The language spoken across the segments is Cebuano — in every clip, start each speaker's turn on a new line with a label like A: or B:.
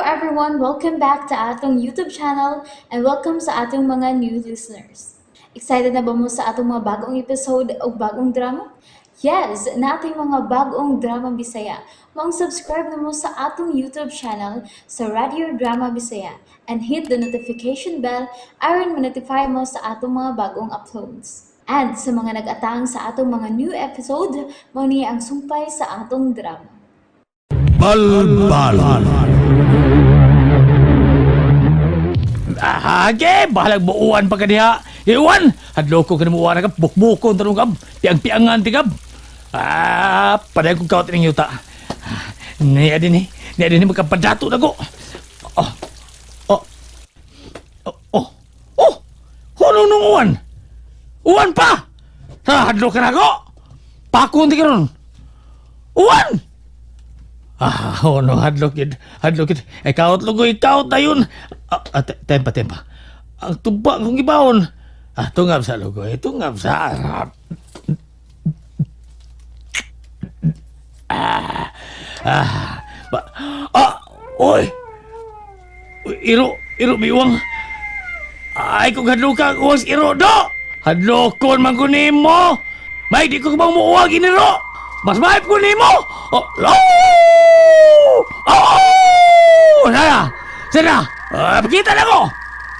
A: everyone! Welcome back to atong YouTube channel and welcome sa atong mga new listeners. Excited na ba mo sa atong mga bagong episode o bagong drama? Yes, nating mga bagong drama Bisaya. Maong subscribe na mo sa atong YouTube channel sa Radio Drama Bisaya and hit the notification bell aron ma-notify mo sa atong mga bagong uploads. And sa mga nag-atang sa atong mga new episode, mao ni ang sumpay sa atong drama.
B: Balbal. Age, bahalag buuan pa ka diha. Iwan, hadloko ka na muwan ka, bukbukon tanong ka, piang-piangan ti ka. Ah, paday kong kawat ning yuta. Niya din eh, niya din eh, magkapadato na ko. Oh, oh, oh, oh, oh, hunong nung uwan. Uwan pa! Ha, hadlok ka na ko. Pakon ti karon. Uwan! Ah, oh no, hadlok yun. Hadlok yun. Eh, kaut lugoy, kaut na yun. Ah, ah, tempa, tempa. Ang tuba kong gibaon. Ah, tungab sa lugoy, tungab sa. Ah, ah, ba, ah, oy! Uy, iro, iro, biwang. Ay, kung hadlok ka, uwas iro, do! Hadlokon man ko nimo! May, di ko bang muuwag iniro! Mas maip ko nimo! Oh, oh! Oh! Sana! Sana! Ah, pakita na ko!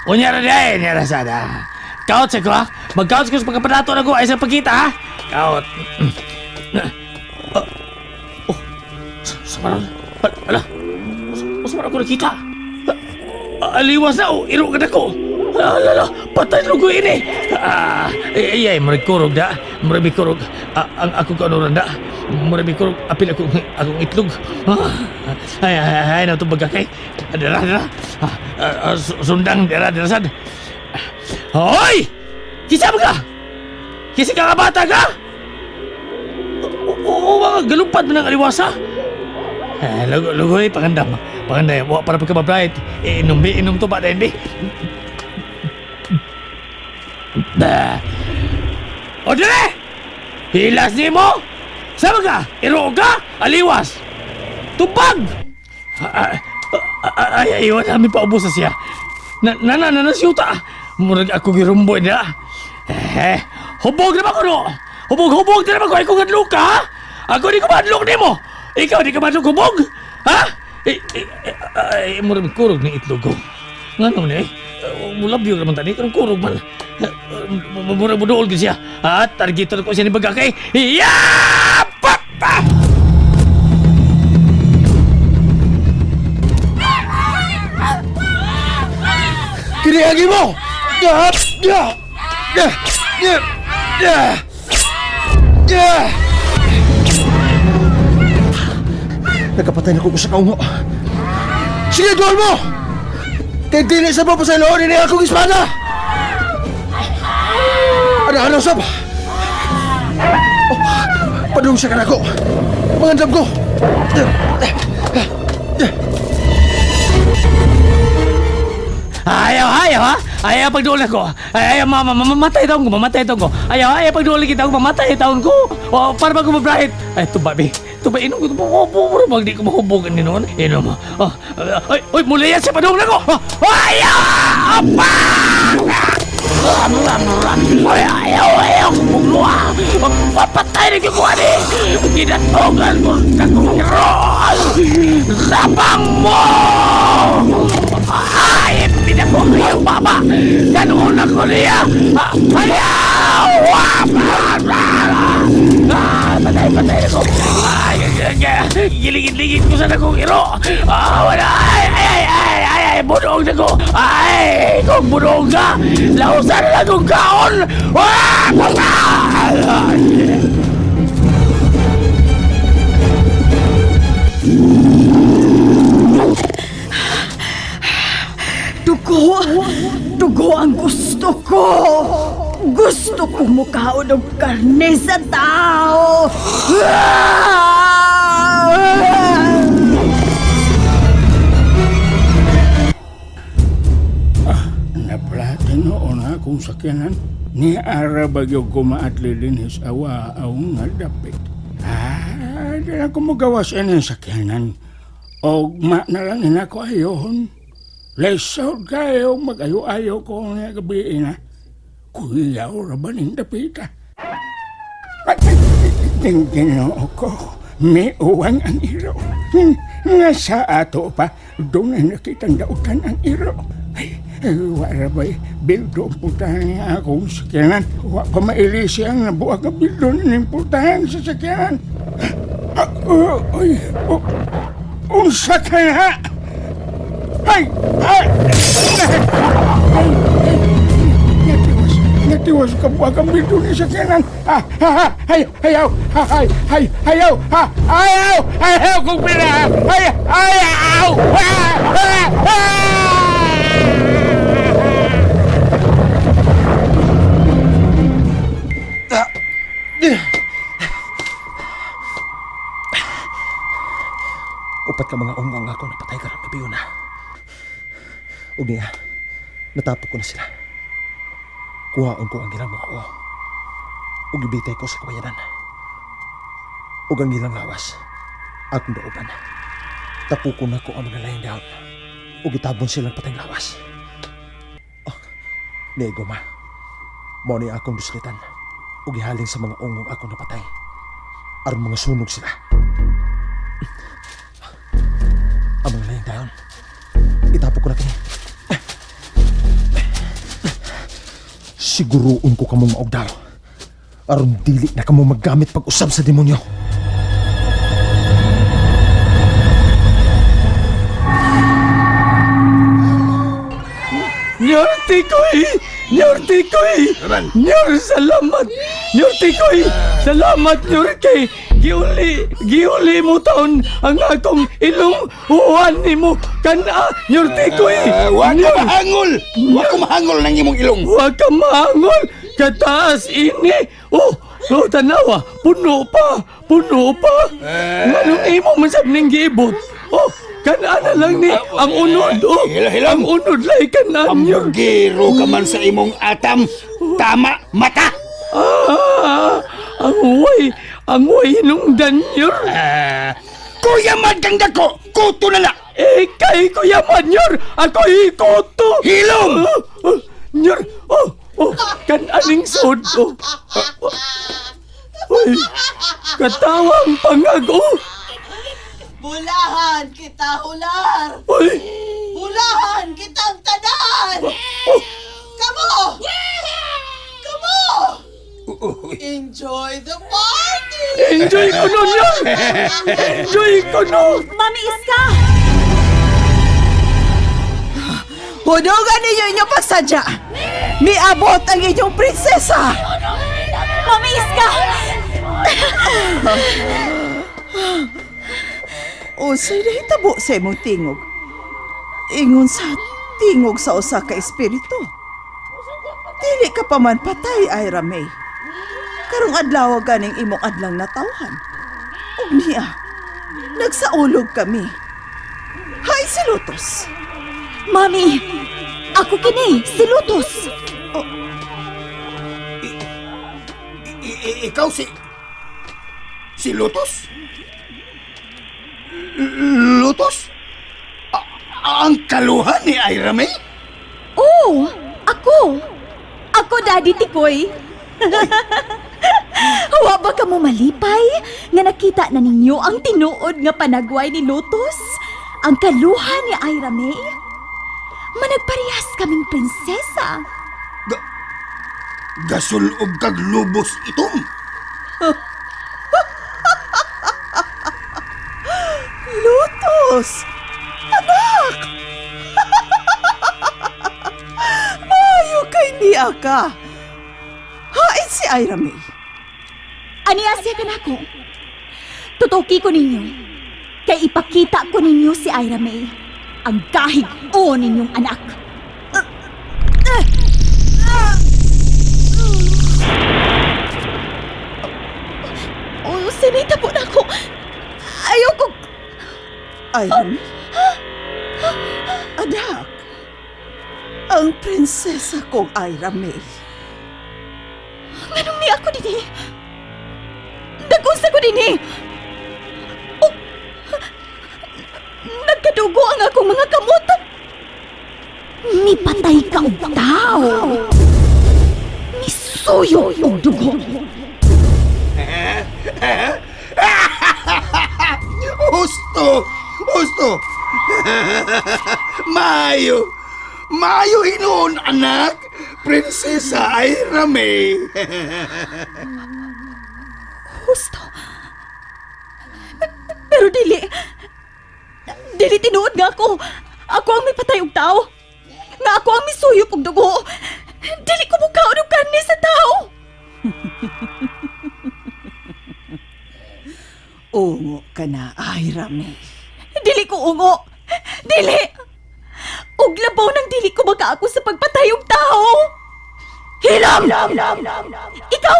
B: Unya na di, unya na sana. Kaut sa ko, ha? Mag-kaut ko sa pagkapadato na ko ay sa pagkita, ha? Kaut. Oh, oh, sa maron. Ala, sa maron ko nakita. Aliwas na, oh, iro ka na ko. Ala, ala, patay na ko ini. Ah, ay, ay, murag kurog da. Murag may kurog. Ah, ang akong kaunuran da. Murag may kurog. Apil akong, akong itlog. Ah, ay, ay, ay, ay, natubag ka kay. Dara, dara. Ah, ah, ah, sundang, dara, dara, sad. Hoy! Kisa ba ka? Kisa ka nga bata ka? Oo, mga galupad mo ng aliwasa. Eh, lugoy, pangandam. Pangandam, wa para pagkababright. Eh, inom, bi, inom to ba, din, bi? Bah. O, dire! Hilas ni mo! Sama ka? Iro ka? Aliwas! Tubag! Ah, ah, ay, ay, wala mi paubos na siya. Na, na, na, na, na, siyuta. Murag ako girumbo na. Eh, hubog na ba ko no? Hubog, hubog na ba ko? Ay, kung hadlok ka, ha? Ako di ko madlok ni mo. Ikaw di ka madlok hubog? Ha? Eh, eh, eh, ay, murag kurog ni itlog ko. Nga naman eh. Mulabyo naman tani, karong kurog man. Murag buduol gid siya. Ha, targetor ko siya ni Bagakay. Ya! Papa!
C: Kiniagi mo! Ya! Ya! Ya! Ya! Ya! Ya! Nagkapatay na ko sa kaungo. Sige, duol mo! Kay dili sa mo pasayloon ini akong espada! Ano, ano, sob? Oh, padung siya ka na ko. Mangandam ko.
B: Ayaw, ayaw ha? Ayaw pagduol ako. Ay, ayaw, mama, mamatay taon ko, mamatay taon ko. Ayaw, ayaw pagduol kita ko, mamatay taon ko. O, para bago mabrahit. Ay, tuba, bi. Tuba, inom ko, tuba, puro bag di ko mahubog ni noon. Inom. Oh, ay, oy, muli yan siya padung na ko. Oh, ayaw! Apa! Ayaw, ayaw, kumugluwa. Papatay na ko ani. Ginatogan ko sa kong roll. Sabang mo! Ay, pinako kayo, baba! Ganoon ako niya! Ayaw! Ah, patay, patay ako! Ay, giligid-ligid ko sa akong iro! Ah, wala! Ay, ay, ay, ay, ay, bunog na ko! Ay, kung bunog ka! Lausan na lang kong kaon! Ah, patay!
D: Dugo! Dugo ang gusto ko! Gusto ko mukaon og karne sa tao!
E: Naplata noon akong sakyanan. Ni ara bagyo kumaatli din his awa aw nga dapit. Ah, dala ko magawas ang sakyanan. Og ma na lang ina ko ayohon. Lesod kayo, mag-ayo-ayo ko nga gabi na. Kuyaw ra ba ning dapita? Ay, ay, ay, Ginoo ko, may uwang ang iro. Nga sa ato pa, doon na nakitang dautan ang iro. Ay, ay, wala ba'y bildo ang putahan niya akong sakyanan. Wa pa mailisi ang nabuag ang bildo ng putahan sa sakyanan. Ah, oh, ay, oh, unsa ka na? Ay! Ay! Ay! Ay! Natiwas, natiwas ka buwag ang bildo ni sakyanan. Ah, ha, ha, ay, ayaw, ha, ay, ay, ayaw, ha, ayaw, ayaw kong pera, ay, ayaw, ah, ah, ah!
C: Upat ka mga ungong ako napatay karon gabi una. Ug niya, natapok ko na sila. Kuhaon ko ang ilang mga uo. Ug ibitay ko sa kawayanan. Ug ang ilang lawas akong dauban. Tapukon na ko ang mga laing dahon. Ug itabon silang patayng lawas. Oh, niya guma. Mao ni akong duslitan. Ug ihaling sa mga ungong akong napatay. Aron mga sunog sila. Ang mga laing dahon. Itapok ko na kini. Siguruon ko kamong maugdaw. Aron dili na kamo maggamit pag-usab sa demonyo.
B: Nyor Tikoy! Nyor Tikoy! Nyor, salamat! Nyor Tikoy! Salamat, Nyor kay giuli, giuli mo taon ang akong ilong uwan nimo kana, Nyor Tikoy!
E: Wa ka
B: Nyor,
E: mahangol! Wa ka mahangol ng imong ilong.
B: wa ka maangol! Kataas ini! Oh, oh, tanawa, puno pa, puno pa. Nganong imo man sab ning giibot? Oh, kana na lang ni ang unod, oh.
E: Hila, hila.
B: Ang unod lay kana, Nyor.
E: Amugiro ka man sa imong atam. Tama, mata!
B: Ah, ang way hinungdan nyor.
E: Ah, kuya man kang dako, kuto na la.
B: Eh, kay Kuya Manyor, ako ikoto.
E: Hilom!
B: Oh, oh, nyor, oh, oh, kan aning sod, oh. Oh, Uy, katawang pangag, oh.
F: Bulahan kita, hular!
B: Uy,
F: Bulahan kitang tanan!
B: oh,
F: Kamo! Kamo! Enjoy the party!
B: enjoy ko no, nyor. Enjoy ko no.
D: Mami Iska!
F: Hunugan ninyo inyong pagsadya! Miabot ang inyong prinsesa!
D: Mami Iska!
F: Usay nahitabo sa imong tingog. Ingon sa tingog sa usa ka espiritu. Dili ka pa man patay, Ira May. Karong adlaw ganing imong adlang natawhan. Ug niya, nagsaulog kami. Hay si Lutos.
D: Mami! Ako kini, si Lutos!
E: Ikaw si... Si Lotus? Lotus? Ang kaluhan ni Ira May?
D: Oo! Ako! Ako, Daddy Tikoy! Wa ba ka mo malipay nga nakita na ninyo ang tinuod nga panagway ni Lotus? Ang kaluha ni Ira May? Managparehas kaming prinsesa.
E: Gasulob kag lubos itom.
F: Lutos! Anak! Maayo kay niya ka. Hain si Ira May.
D: Ani Asya ka nako. Tutuki ko ninyo. Kay ipakita ko ninyo si Ira May. Ang kahig o ninyong anak. Oh, sinita po na ako. Ayoko.
F: Ira May? Anak, ang prinsesa kong Ira May.
D: Nganong ni ako dinhi? Dagunsa ko dinhi. Oh, Nagdugo ang akong mga kamot. Mipatay ka og tao. Misuyop og dugo.
E: Husto! Husto! Maayo! Maayo hinuon, anak! Prinsesa Ira May!
D: Husto. Pero dili. Dili tinuod nga ako. Ako ang mipatay og tao. Nga ako ang misuyop og dugo. Dili ko mukaon og karne sa tao.
F: Ungo ka na, Ira May.
D: Dili ko ungo. Dili. Og labaw nang dili ko makaako sa pagpatay og tao. Hilam! Ikaw!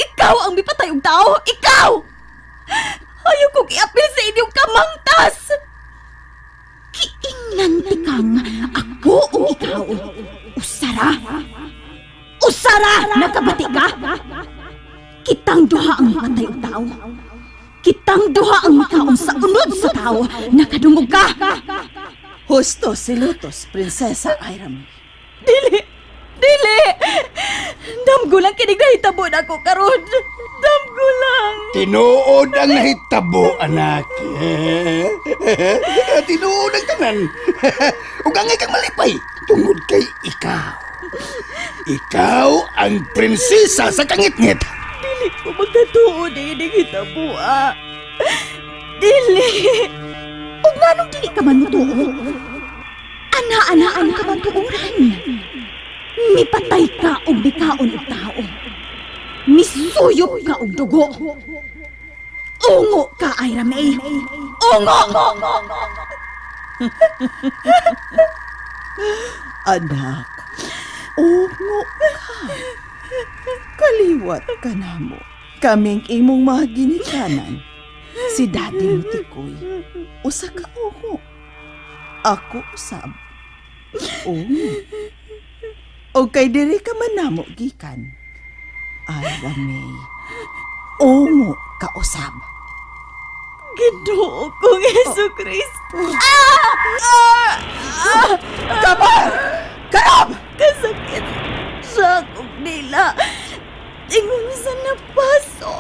D: Ikaw ang mipatay og tao! Ikaw! Ayaw kong iapil sa inyong kamangtas! Giingnan tikang ako o ikaw. Usara! Usara! Nakabati ka? Kitang duha ang mipatay og tao. Kitang duha ang mikaon sa unod sa tao. Nakadungog ka!
F: Husto si Lotus, Prinsesa Ira May.
D: Dili! Dili! Damgo lang kinig nahitabo na ako karon. Damgo lang.
E: Tinuod ang nahitabo, anak. Tinuod ang tanan. Ug angay kang malipay tungod kay ikaw. Ikaw ang prinsesa sa kangitngit.
D: Dili ko magkatuo na ining hitabua. Dili! Ug nganong dili ka man mutuo? Ana-anaan ka man tuoran. Mipatay ka og mikaon og tao. Misuyop ka og dugo. Ungo ka, Ira May. Ungo!
F: Anak, ungo ka. Kaliwat ka na mo. Kaming imong mga ginikanan. Si Daddy mo tikoy. Usa ka ungo. Ako usab. Ungo. O kay diri ka man namo gikan. Ira May. Ungo ka usab.
D: Ginoo kong Hesu Kristo.
F: Kapar! Karab!
D: Kasakit sa akong dila. Ingon sa napaso.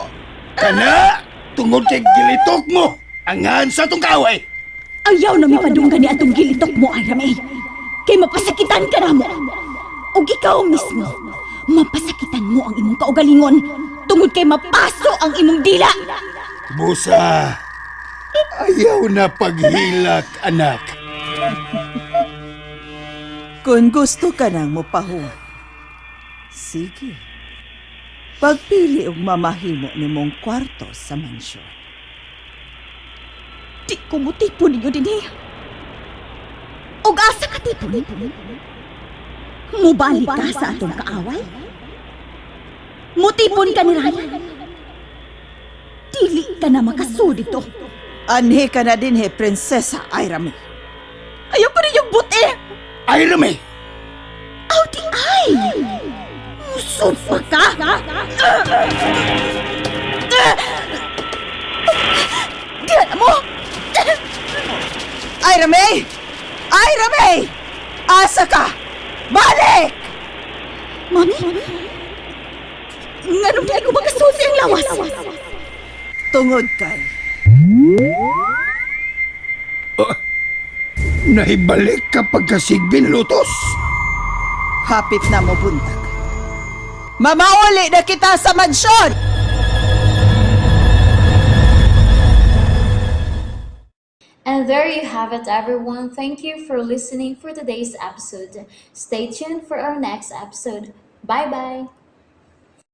E: Kana, tungod kay gilitok mo, angan sa atong kaaway.
D: Ayaw na mipadunggan ni atong gilitok mo, Ira May. Kay mapasakitan ka na mo. Ug ikaw mismo, mapasakitan mo ang imong kaugalingon tungod kay mapaso ang imong dila.
E: Busa, ayaw na paghilak, anak.
F: Kung gusto ka nang mopahuwat, sige. Pagpili og mamahimo nimong kwarto sa mansyon.
D: Di ko mutipon ninyo dinhi. Ug asa ka tipon? Mubalik ka sa atong kaaway? Mutipon ka ni Ryan? Dili ka na makasulod didto.
F: Anhi ka na dinhi, Prinsesa Ira May.
D: Ayaw ko ninyong buti!
E: Ira May,
D: Aw di ay! Musumpa ka! Diyan mo!
F: Ira May! Ira May! Asa ka? Balik!
D: Mami? Nganong di ko makasulti ang lawas?
F: Tungod kay
E: nahibalik ka pagkasigbin, Lotus.
F: Hapit na mo buntag. Mamauli na kita sa mansyon!
A: And there you have it, everyone. Thank you for listening for today's episode. Stay tuned for our next episode. Bye bye.